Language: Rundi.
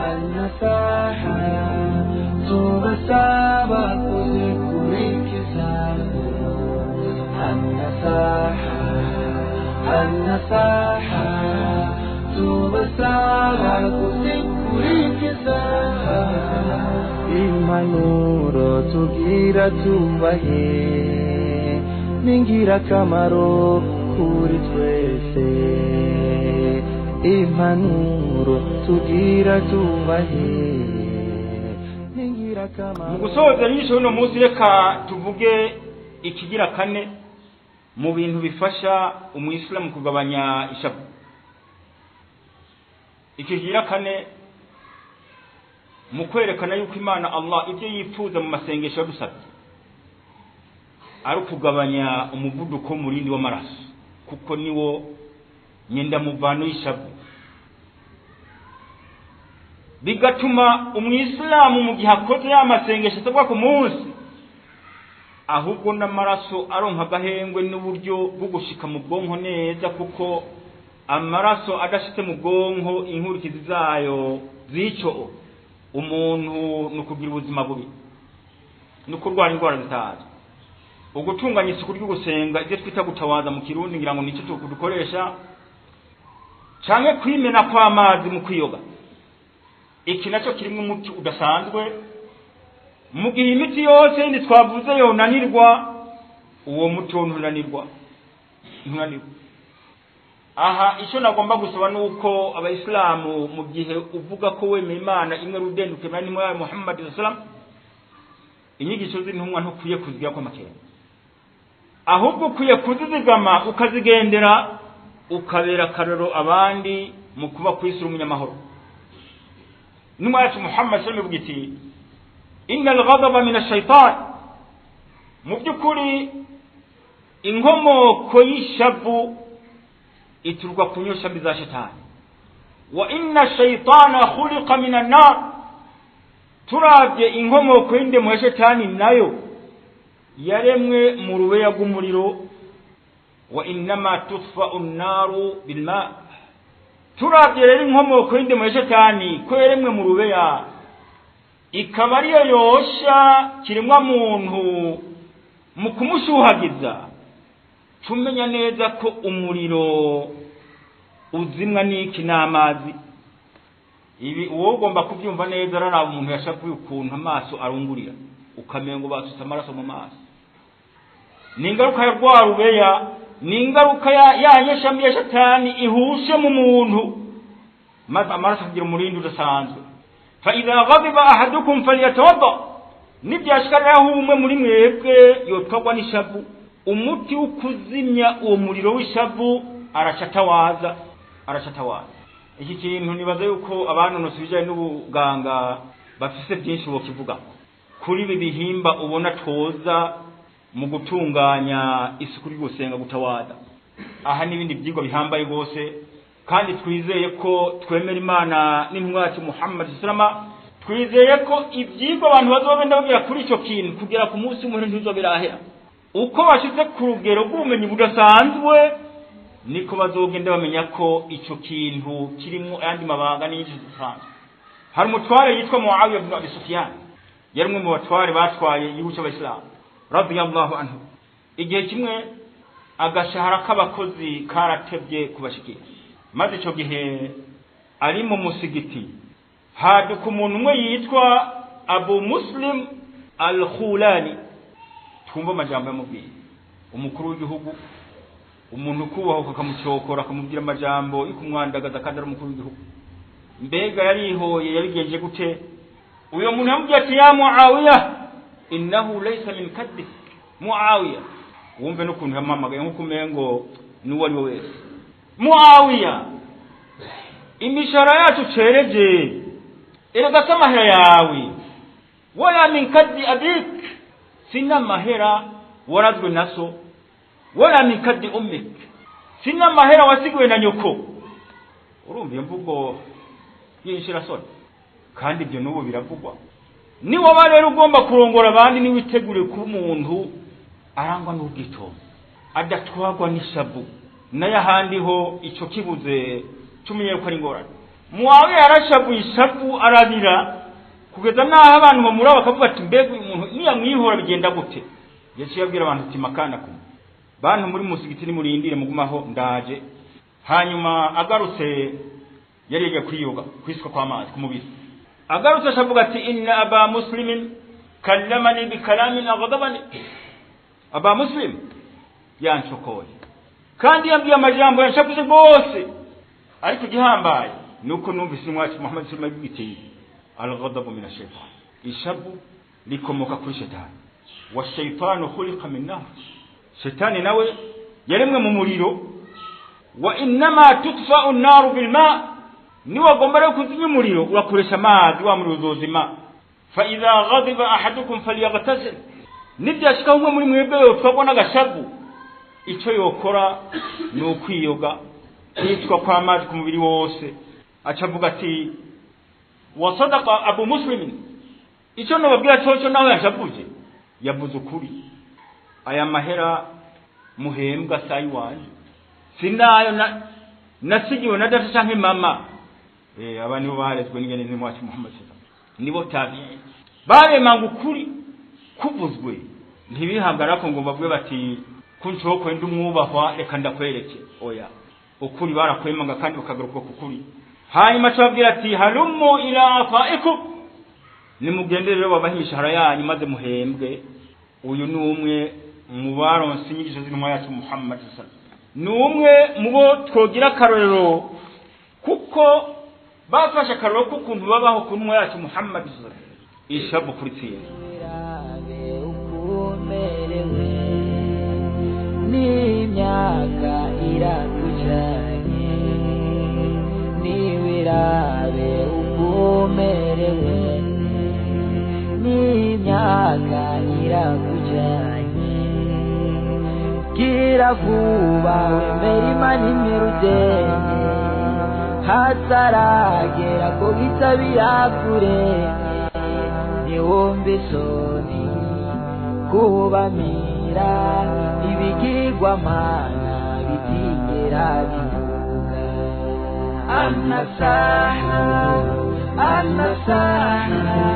Al-Nasaha tubasaba kuzikurikiza. Al-Nasaha, Al-Nasaha tubasaba kuzikurikiza. Impanuro tugira tubahe ni ingirakamaro kuri twese. Impanuro tugira tubahe ni ingirakamaro. Mu gusoza inyigisho y'uno munsi, reka tuvuge ikigira kane mu bintu bifasha umuyisilamu kugabanya ishavu. Ikigira kane mu kwerekana yuko Imana Allah ibyo yifuza mu masengesho yadusabye ari ukugabanya umuvuduko w'umurindi w'amaraso, kuko niwo nyendamuvano y'ishavu, bigatuma umwisilamu mu gihe akoze ya masengesho asabwa ku munsi, ahubwo n'amaraso aronka agahengwe n'uburyo bwo gushika mu bwonko neza, kuko amaraso adashitse mu bwonko inkurikizi zayo z'ico umuntu ni ukugira ubuzima bubi, ni ukurwara indwara zitazwi. Ugutunganya isuku ryo gusenga, ibyo twita gutawaza mu Kirundi, ngira ngo nicyo dukoresha, canke kwimena kw'amazi mu kwiyoga, iki nacyo kirimo umuti udasanzwe. Mu gihe imiti yose yindi twavuze yonanirwa, uwo muti wo ntunanirwa, ntunanirwa. Aha icyo nagomba gusaba ni uko abayisilamu, mu gihe uvuga ko wemeye Imana imwe rudende, ukemera n'intumwa ya Muhammad sallam, inyigisho z'intumwa ntukwiye kuzigira ko amakenga, ahubwo ukwiye kuzizigama ukazigendera, ukabera akarorero abandi mu kuba ku isi umunyamahoro. Intumwa yacu Muhammad sallam ivuga iti: "Inna al-ghadaba min ash-shaytan." Mu by'ukuri inkomoko y'ishavu ituruka ku nyosha mbi za shetani. Wa inna shaytana khuliqa min an-nar. Turavye inkomoko y'indemo ya shetani, nayo yaremwe mu rubeya rw'umuriro. Wa innama tutfa'u an-naru bil-ma. Turavye rero inkomoko y'indemo ya shetani ko yaremwe mu rubeya, ikaba ariyo yosha kiremwa muntu mu kumushuhagiza, tumenya neza ko umuriro uzimwa n'iki? N'amazi. Ibi uwo ugomba kubyumva neza araraba umuntu yashavuye ukuntu amaso arungurira, ukamenya ngo basutse amaraso mu maso. Ni ingaruka ya rwa rubeya, ni ingaruka ya nyeshambi ya shatani ihushe mu muntu, maze amaraso akagira umurindi udasanzwe. Fa idha ghadiba ahadukum falyatawadda. Nibyashika aho umwe muri mwebwe yotwagwa n'ishavu, umuti wo kuzimya uwo muriro w'ishavu aracatawaza, aracatawaza. Iki kintu nibaza yuko abanonosoye ibijyanye n'ubuganga bafise byinshi bokivuga kuri ibi bihimba ubona twoza mu gutunganya isuku ryo gusenga, gutawaza. Aha n'ibindi byigwa bihambaye rwose, kandi twizeye ko twemera Imana n'intumwa yacu Muhammad sallama. Twizeye ko ibyigwa abantu bazobenda bagira kuri icyo kintu kugera ku munsi w'umuhero ntibizobirahera. Uko bashyize ku rugero rw'ubumenyi budasanzwe, niko bazogenda bamenya ko icyo kintu kirimo ayandi mabanga n'inyigisho zidasanzwe. Hari umutware yitwa Muawiya ibn Abi Sufyan, yari umwe mu batware batwaye igihugu cy'abayisilamu radiyallahu anhu. Igihe kimwe agashahara k'abakozi karatebye kubashikira, maze icyo gihe ari mu musigiti haduka umuntu umwe yitwa Abu Muslim al-Khulani. Twumva amajambo yamubwiye umukuru w'igihugu, umuntu ukubahuka akamucokora, akamubwira amajambo yo kumwandagaza kandi ari umukuru w'igihugu. Mbega yarihoye, yabigenje gute? Uyo muntu yamubwiye ati: "Ya Muawiya, innahu laysa min kaddik." Muawiya, wumve n'ukuntu yamuhamagaye nk'uko umengo n'uwo ari we wese. "Muawiya, imishahara yacu cereje erega si amahera yawe, wala min kaddi abik, si n'amahera warazwe na so, wala min kaddi ummik, si n'amahera wasigiwe na nyoko." Urumva iyo mvugo y'inshirasoni? Kandi ibyo n'ubu biravugwa. Niwaba rero ugomba kurongora abandi, niwitegure kuba umuntu arangwa n'ubwitonzi, adatwagwa n'ishavu. Nayo ahandi ho ico kibuze Tumenye ko ari ingorane. Muawiya yarashavuye ishavu arabira kugeza naho abantu bamuraba bakavuga ati mbega uyu muntu niyamwihora bigenda gute. Yaciye abwira abantu ati makana kumwe bantu muri musigiti nimurindire mugumaho ndaje. Hanyuma agarutse yari yagiye kwiyoga kwisuka kw'amazi ku mubiri. Agarutse ashavuga ati inna aba muslimin kallamani bikalamin aghdabani. Aba muslim yanshokoye kandi yambwiye amajambo yanshavuze rwose, ariko igihambaye nuko numvise umwacu Muhammad sallallahu alaihi wasallam al-ghadabu min ash-shaytan, ishabu likomoka kuri shetani, wa shaytanu khuliqa min nar, shetani nawe yaremwe mu muriro, wa innama tutfa'u an-naru bil ma', niwagomba rero kuzimya umuriro urakoresha amazi, wa muriro uzozima. Fa idha ghadiba ahadukum falyaghtasil, nibyashika umwe muri mwebwe yotwagwa n'agashabu, ico yokora ni ukwiyoga kwitwa kw'amazi ku mubiri wose. Acavuga ati wa sadaqa Abu Muslim, ico nobabwira coco nawe yashavuje yavuze ukuri, aya mahera muhembwa sayi wanje sinayo nasigiwe na data canke mama. Aba nibo barezwe n'ingene n'umwacu Muhammad sallallahu alaihi wasallam, nibo tabi'i baremanga ukuri kuvuzwe, ntibihagarako ngo bavuge bati kunshokwe ndi umwubahwa reka ndakwereke. Oya, ukuri barakwemanga kandi bakagaruka ku kuri. Hanyuma acababwira ati halumu ila afaikum, nimugende rero babahe imishahara yanyu maze muhembwe. Uyu ni umwe mu baronse inyigisho z'intumwa yacu Muhammad sallallahu alaihi wasallam, ni umwe mu bo twogira akarorero kuko bafashe akarorero k'ukuntu babaho ku ntumwa yacu Muhammad sallallahu alaihi wasallam. Ishabu kuri tsinda umerewe n'imyaka irakujanye, niwirabe ukumerewe n'imyaka irakujanye, gira vuba wemere Imana imirudenge, hataragera ko bitabira kurenge, niwumve isoni kubamira ibigirwamana bitigera bivuga. Amasaha amasaha.